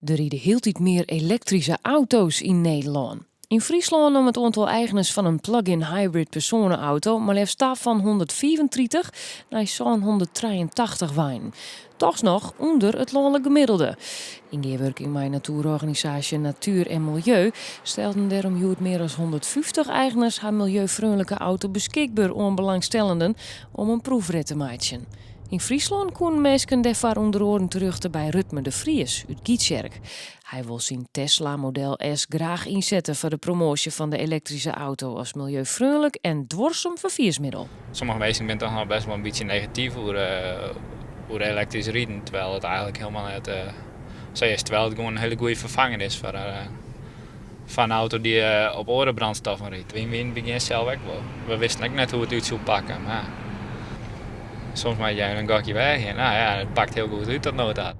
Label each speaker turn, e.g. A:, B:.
A: Der ride hieltyd mear elektryske auto's yn Nederlân. Yn Fryslân naam it oantal eigners fan in plug-in hybrid persoaneauto mar leafst ta fan 135 nei 783 weinen. Dochs noch ûnder it lanlik gemiddelde. Yn gearwurking mei natoerorganisaasje Natuer en Milieu stelden dêrom hjoed mear as 150 eigners har miljeufreonlike auto beskikber oan belangstellenden om in proefrit te meitsjen. Yn Fryslân koenen minsken dêrfoar ûnder oaren terjochte by Rutmer de Vries út Gytsjerk. Hy wol syn Tesla Model S graach ynsette foar de promoasje fan de elektryske auto as miljeufreonlik en duorsum ferfiersmiddel.
B: Sommige minsken binne toch noch best wol in bytsje negatyf oer elektrysk riden, terwijl it eigentlik hielendal net sa is. Terwijl it gewoan in hiele goede ferfanger is foar in auto dy't op oare brânstoffen rydt. Wy wiene yn it begjin sels ek wol. We wisten ek net hoe't it út soe pakke, mar soms moatte je even in gokje weagje. No ja, it pakt hiel goed út oant no ta.